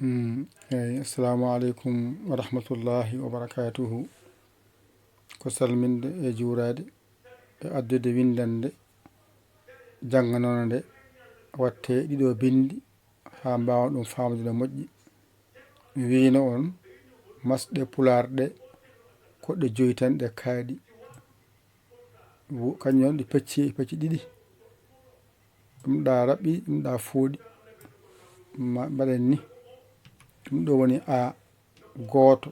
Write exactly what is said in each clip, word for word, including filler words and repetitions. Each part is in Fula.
Mm, eyi, assalamu aleykum wa rahmatullahi wa barakatuhu. Ko salminde e juuraade e addude winndannde, jannganoonde, waɗte ɗiɗo binndi haa mbaawa ɗum faamde no moƴƴi. Mi wiyno on masɗe pulaar ɗe ko ɗe joyi tan ɗe kaaɗi. Wo-, kañum ɗi pecci, pecci ɗiɗi. Ɗum ɗa raɓɓi, ɗum ɗa fooɗi. Ma-, mbaɗen ni. Ɗum ɗo woni A, gooto.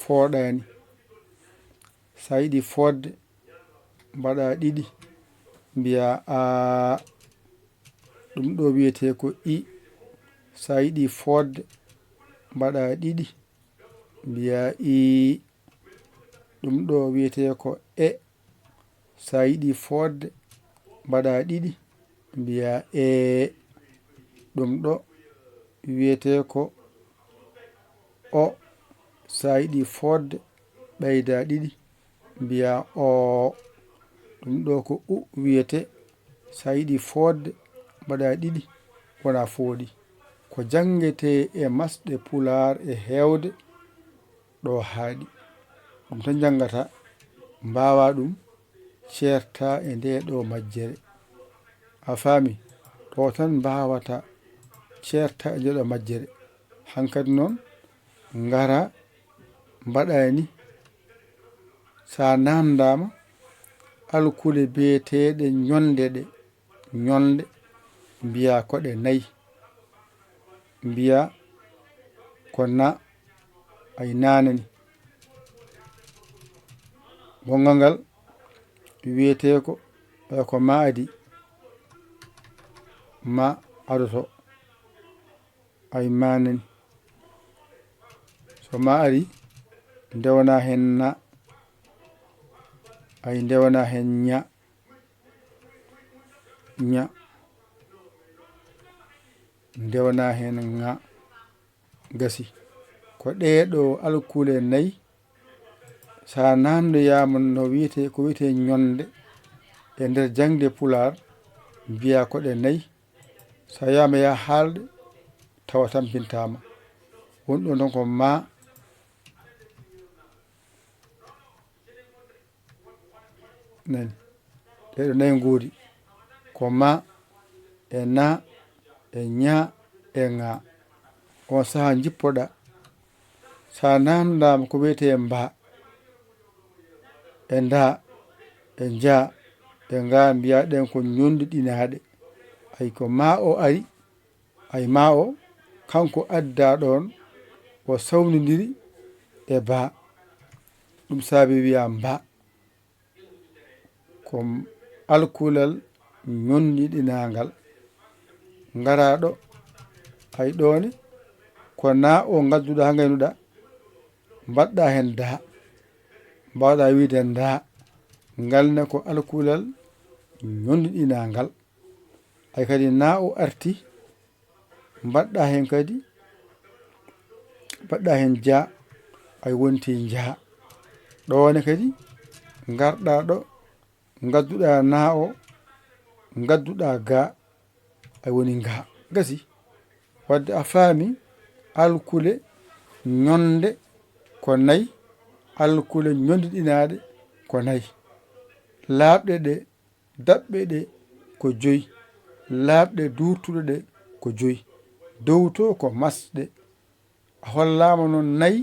Fooɗaani. So a yiɗi fooɗde, mbaɗa ɗiɗi, mbiya A. Ɗum ɗo wiyetee ko I. So a yiɗi fooɗde, mbaɗa ɗiɗi, mbiya Ii. Ɗum ɗo wiyetee ko E. So a yiɗi fooɗde, mbaɗa ɗiɗi, mbiya Ee. Ɗum ɗo wiyetee ko O. So a yiɗi fooɗde, ɓeyda ɗiɗi, mbiya Oo. Ɗum ɗo ko U wiyetee. So a yiɗi fooɗde, mbaɗa ɗiɗi, wona fooɗi. Ko janngetee e masɗe pulaar e heewde ɗo haaɗi. Ɗum tan njanngata, mbaawa ɗum ceerta e nde ɗo majjere. A faami? Ɗo tan mbaawata ceerta e nde ɗo majjere. Hankadi noon, ngara mbaɗa ni. So a naamndaama, alkule biyeteeɗe ñonde ɗe, ñonde, mbiya ko ɗe nayi. Mbiya ko na, ay nanani. Gonngal ngal wiyetee ko, eh, ko ma adi, ma adoto, ay manani. So ma ari, ndewana heen na, ay ndewana heen ña, ña, ndewana heen ŋa. Gasi. Ko ɗee ɗo alkule nayi, so a naamndoyaama no wiyetee, ko wiyetee ñonde e nder jaŋde pulaar, mbiya ko ɗe nayi. So a wiyaama yaa haalde, tawa tampintaama. Woni ɗon tan ko ma, nani, ɗee ɗo nayi ngoodi, ko ma, e na, e ña, e ŋa. On sahaa njippoɗaa. So a naamndaama ko wiyetee mba, e nda, e nja, e nga, mbiya ɗen ko ñondiɗinaaɗe. Ay ko ma o ari, ay ma o, kanko adda ɗon, o sawnidiri e ba. Ɗum saabi wiya mba. Ko alkulal ñondiɗinaangal. Ngara ɗo, ay ɗo ne, ko na o ngadduɗaa, ngaynuɗaa, mbaɗɗaa heen da, mbaawɗaa wiyde nda, ngal ne ko alkulal ñondiɗinaangal. Ay kadi na o arti, mbaɗɗaa heen kadi, mbaɗɗaa heen ja, ay wonti nja. Ɗo ne kadi, ngarɗaa ɗo, ngadduɗaa na o, ngadduɗaa ga, ay woni nga. Gasi. Wadde a faami, alkule ñonde ko nayi, alkule ñondiɗinaaɗe ko nayi. Laaɓɗe ɗe, daɓɓe ɗe ko joyi, laaɓɗe duurtuɗe ɗe ko joyi. Dow to ko masɗe. A hollaama noon nayi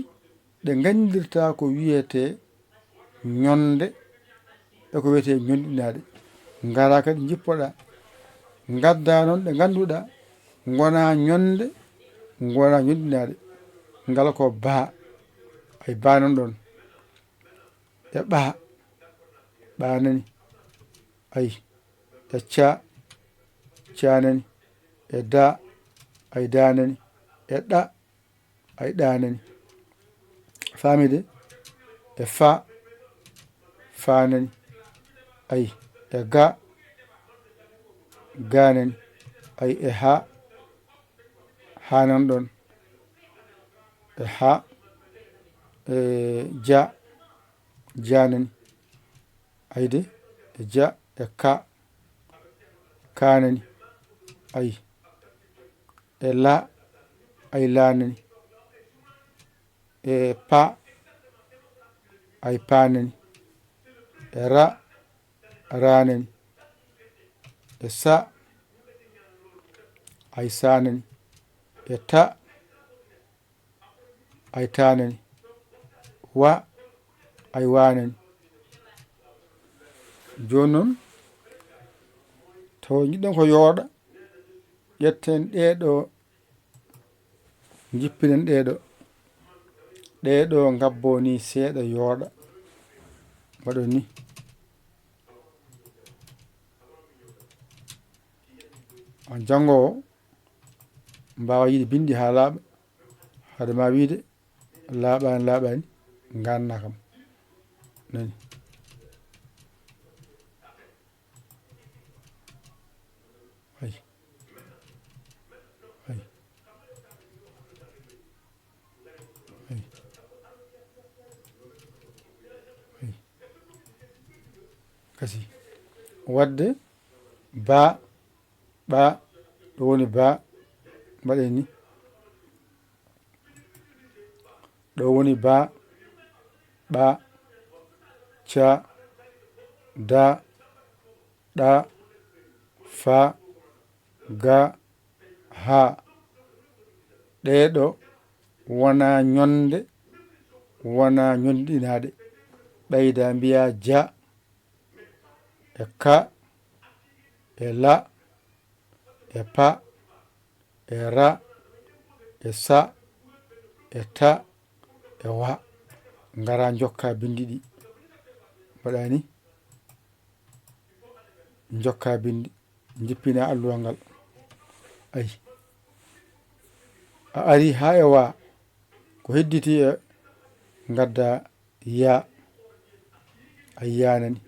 ɗe nganndirta ko wiyetee ñonde e ko wiyetee ñondiɗinaaɗe. Ngara kadi njippoɗaa. Ngadda noon ɗe ngannduɗaa ngona ñonde, ngona ñondiɗinaaɗe. Ngal ko ba, ay ba noon ɗon. E ɓa, ɓa nani. Ay, e ca, ca nani. E da, ay da nani. E ɗa, ay ɗa nani. Faamide? E fa, fa nani. Ay, e ga, ga nani. Ay, e ha, ha nan ɗon. E ha, e ja, ja nani. Ayde, e ja, e ka, ka nani. Ay, e la, ay laanani. E pa, ay paanani. E ra, raanani. E sa, ay saanani. E ta, ay taanani. Wa, ay waanani. Jooni noon, tawa njiɗɗen ko yooɗa, ƴetten ɗee ɗoo, njippinen ɗee ɗoo. Ɗee ɗoo ngabboo nii seeɗa, yooɗa. Mbaɗon nii. On janngoowo mbaawa yiide binndi haa laaɓa, hade ma wiide laaɓaani, laaɓaani, ngaanna kam. Nani? Ay. Ay. Ay. Ay. Gasi. Waɗde ba, ɓa, ɗo woni ba, mbaɗen ni. Ɗo woni ba, ɓa, ca, da, ɗa, fa, ga, ha. Ɗee ɗoo wonaa ñonde, wonaa ñondiɗinaaɗe. Ɓeyda mbiyaa ja, e ka, e la, e pa, e ra, e sa, e ta, e wa. Ngara njokka binndi ɗi. Mbaɗa ni. Njokka binndi. Njippina alluwal ngal. Ay. A ari haa e wa. Ko hedditi e ngadda ya. A yanani.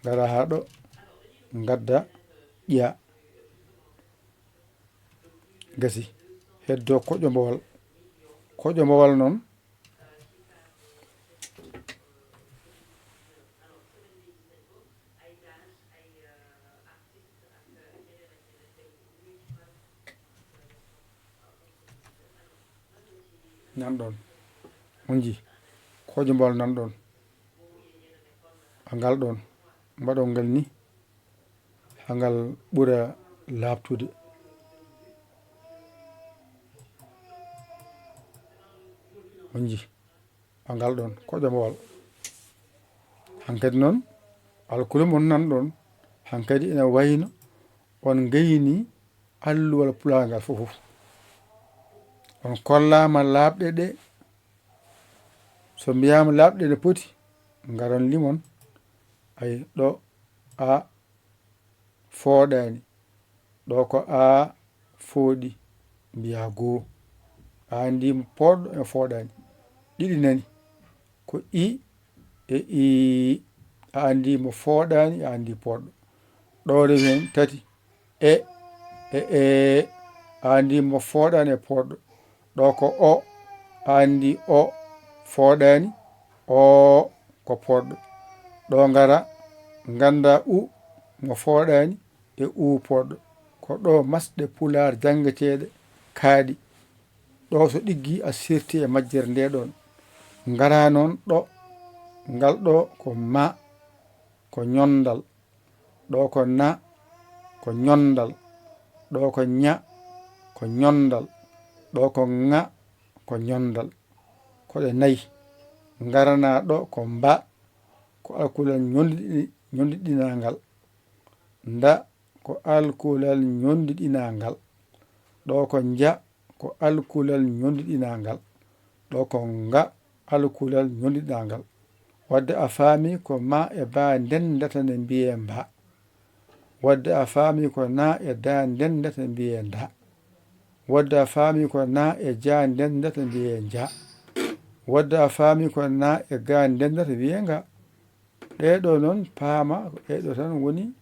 Ngara haa ɗo. Ngadda ƴa. Gasi. Heddo koƴo mbowal. Koƴo mbowal noon. Nan ɗon. On njii. Koƴo mbowal nan ɗon. A ngal ɗon. Mbaɗon ngal ni. Haa ngal ɓura laaɓtude. On njii. Haa ngal ɗon, koƴo mbowal. Hankadi noon, alkule mon nan ɗon, hankadi ina wayno on ngayni alluwal pulaar ngal fof fof. On kollaama laaɓɗe ɗe, so mbiyaama laaɓɗe ɗe poti, ngaron limon, ay ɗo, a, fooɗaani. Ɗo ko a fooɗi, mbiyaa goo. A anndii mo pooɗɗo e fooɗaani. Ɗiɗi nani. Ko i e ii. A anndii mo fooɗaani, a anndii pooɗɗo. Ɗo rewi heen tati. E, e ee. A anndii mo fooɗaani e pooɗɗo. Ɗo ko o, a anndi o fooɗaani, o ko pooɗɗo. Ɗo ngara, ngannda u mo fooɗaani e u pooɗɗo. Ko ɗo masɗe pulaar janngeteeɗe kaaɗi. Ɗo so ɗiggi a sirti e majjere nde ɗon. Ngara noon ɗo, ngal ɗo ko ma, ko ñonndal. Ɗo ko na, ko ñonndal. Ɗo ko ña, ko ñonndal. Ɗo ko ŋa, ko ñonndal. Ko ɗe nayi. Ngaranaa ɗo ko mba, ko alkulal ñondiɗi-, ñondiɗinaangal. Nda, ko alkulal ñondiɗinaangal. Ɗo ko nja, ko alkulal ñondiɗinaangal. Ɗo ko nga, alkulal ñondiɗinaangal. Wadde a faami ko ma e ba ndendata ne mbiyee mba. Wadde a faami ko na e da ndendata ne mbiyee nda. Wadde a faami ko na e ja ndendata mbiyee nja. Wadde a faami ko na e ga ndendata mbiyee nga. Ɗee ɗoo noon paama, ko ɗee ɗoo tan woni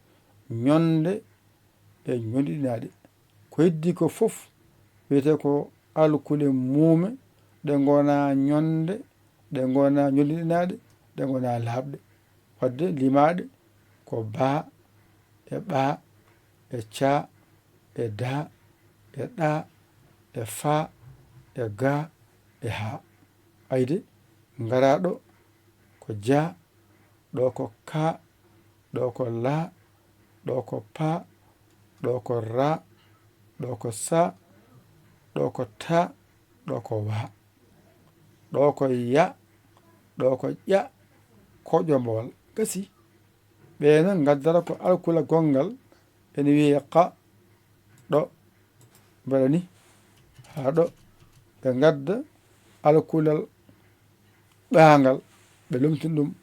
ñonde e ñondiɗinaaɗe. Ko heddi ko fof wiyetee ko alkule muume, ɗe ngonaa ñonde, ɗe ngonaa ñondiɗinaaɗe, ɗe ngonaa laaɓɗe. Wadde limaaɗe ko ba, e ɓa, e ca, e da, e ɗa, e fa, e ga, e ha. Ayde, ngara ɗo ko ja, ɗo ko ka, ɗo ko la, ɗo ko pa, ɗo ko ra, ɗo ko sa, ɗo ko ta, ɗo ko wa. Ɗo ko ya, ɗo ko ƴa, koƴo mowal. Gasi. Ɓe noon ngaddata ko alkula gonngal, ene wiyee qa, ɗo, mbaɗa ni, haa ɗo, ɓe ngadda alkulal ɓaangal, ɓe lomtina ɗum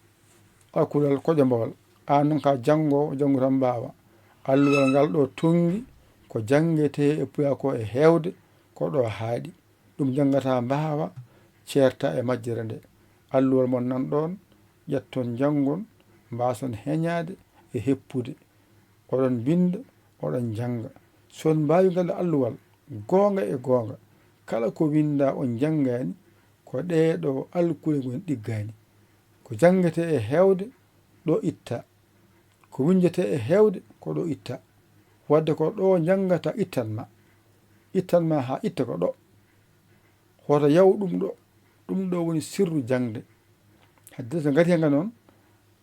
alkulal koƴo mowal. Aan noon ka janngoowo, janngu tan mbaawa. Alluwal ngal ɗo tonngi, ko janngetee e pulaar ko e heewde, ko ɗo haaɗi. Ɗum janngata mbaawa ceerta e majjere nde. Alluwal mon nan ɗoon, ƴetton njanngon, mbaason heñaade e heppude. Oɗon mbinnda, oɗon njannga. So on mbaawi ngal alluwal, goonga e goonga, kala ko winndaa on njanngaani, ko ɗee ɗo alkule ngoni ɗiggaani. Ko janngetee e heewde, ɗo itta. Ko winnjetee e heewde, ko ɗo itta. Wadde ko ɗo njanngata ittan ma. Ittan ma haa itta ko ɗo. Hoto yaw ɗum ɗo. Ɗum ɗo woni sirru jaŋde. Haddii so ngati heen noon,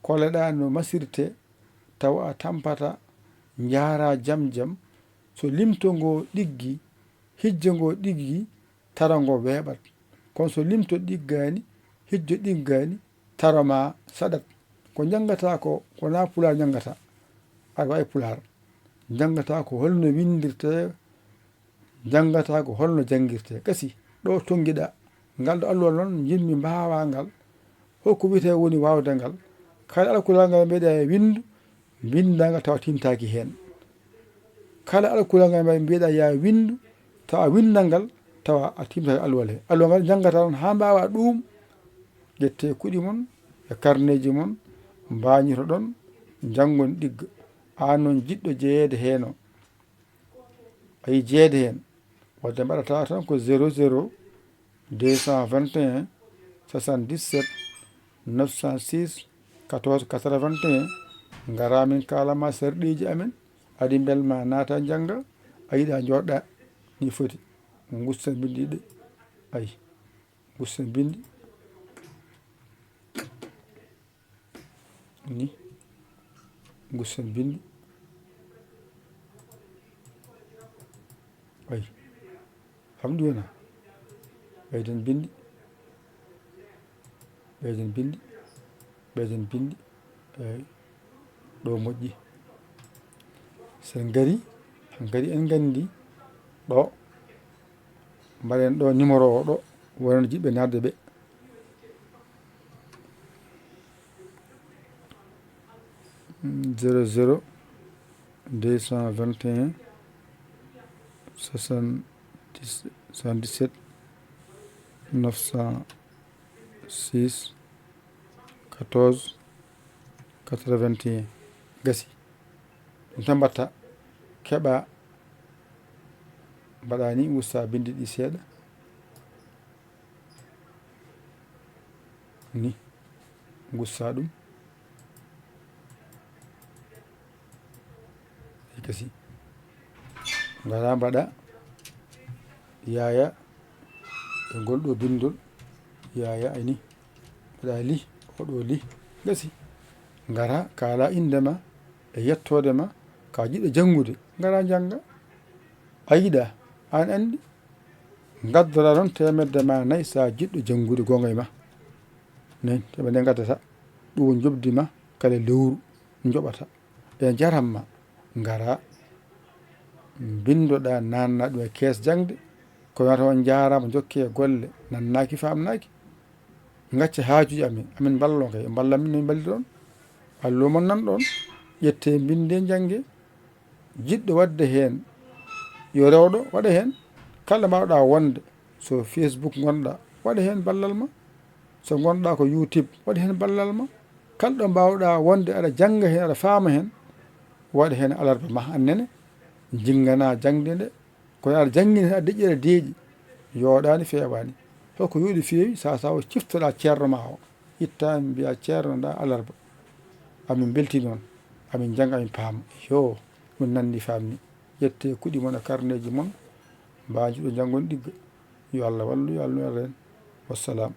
koleɗaa no masirtee, tawa a tampataa, njaaraa jam jam. So limto ngoo ɗiggi, hijjo ngoo ɗiggi, taro ngoo weeɓat. Kono so limto ɗiggaani, hijjo ɗiggaani, taro maa saɗat. Ko njanngataa ko, ko wonaa pulaar njanngataa. Aɗa waawi pulaar. Njanngataa ko holno winndirtee, njanngataa ko holno janngirtee. Gasi, ɗo tonngiɗaa. Ngal ɗo alluwal noon, njiɗmi mbaawaa ngal. Hol ko wiyetee woni waawde ngal? Kala alkulal ngal mbiɗa winndu, mbinnda ngal tawa timtaaki heen. Kala alkulal ngal mbiɗa yaa winndu, tawa winnda ngal, tawa a timtaaki alluwal hee. Alluwal ngal njanngata noon haa mbaawa ɗum. Ƴettee kuɗi mon e karneeji mon, mbaañotoɗon, njanngon ɗigga. Aan noon jiɗɗo jeyeede heen oo, a yii jeyeede heen, wadde mbaɗataa tan ko zéro zéro deux cent vingt et un soixante-dix-sept neuf cent six quatorze quatre-vingt-un. Ngaraa min kaala ma sarɗiiji amen, aɗi mbel ma naata njannga, a yiɗa njooɗɗa ni foti. Ngusta binndi ɗi, ay, ngusta binndi. Ni. Ngusten binndi. Ay. Hamdu wona. Ɓeyden binndi. Ɓeyden binndi. Ɓeyden binndi. Eey. Ɗo moƴƴi. So en ngari, hankadi en nganndi ɗo. Mbaɗen ɗo numéro o ɗo, wonande jiɗɓe naatde ɓe. Zéro zéro deux cent vingt et un soixante-dix, soixante-dix-sept neuf cent six quatorze quatre-vingt-un. Gasi. Ɗum tan mbaɗta, keɓa, mbaɗa ni, usta binndi ɗi seeɗa. Ni, ngusta ɗum. Ay, gasi. Ngara mbaɗa, yaya, e ngol ɗo binndol, yaya, ay ni. Mbaɗa li, oɗo li. Gasi. Ngara, kaala innde ma, e yettoode ma, ka jiɗɗo janngude. Ngara njannga. A yiɗa, aan anndi. Ngaddora noon teemedde ma nayi so a jiɗɗo janngude goonga e ma. Nayi, teemedde ngaddata. Ɗum woni njoɓdi ma kala lewru njoɓata. E njaram ma, ngara, mbinndoɗaa, naanna ɗum e kees jaŋde. Ko wiyata on njaaraama, njokkee golle, nannaaki, faamnaaki. Ngacca haajuuji amen, amin mballoo kay, mballa min no min mballirɗon. Alluwa mon nan ɗoon, ƴettee, mbinndee, njanngee. Jiɗɗo waɗde heen, yo rewɗo waɗa heen. Kala mbaawɗaa wonde, so Facebook ngonɗaa, waɗa heen ballal ma. So ngonɗaa ko YouTube, waɗa heen ballal ma. Kala ɗo mbaawɗaa wonde, aɗa jannga heen, aɗa faama heen, waɗa heen alarba ma, aan nene, njinnganaa jaŋde nde. Kono aɗa janngina heen, aɗa deƴƴi, aɗa deeƴi, yooɗaani, feewaani. Holko yooɗi feewi? Saasaa o ciftoɗaa ceerno ma o, ittaa, mbiyaa, "Ceerno, ndaa alarba. Amin mbeltii noon. Amin njannga, amin paama." Yoo, ɗum nanndi, faamni. Ƴettee kuɗi mon e karneeji mon, Mbaajuɗo janngon ɗigga. Yo Allah wallu, yo Allah newal en. Wassalam.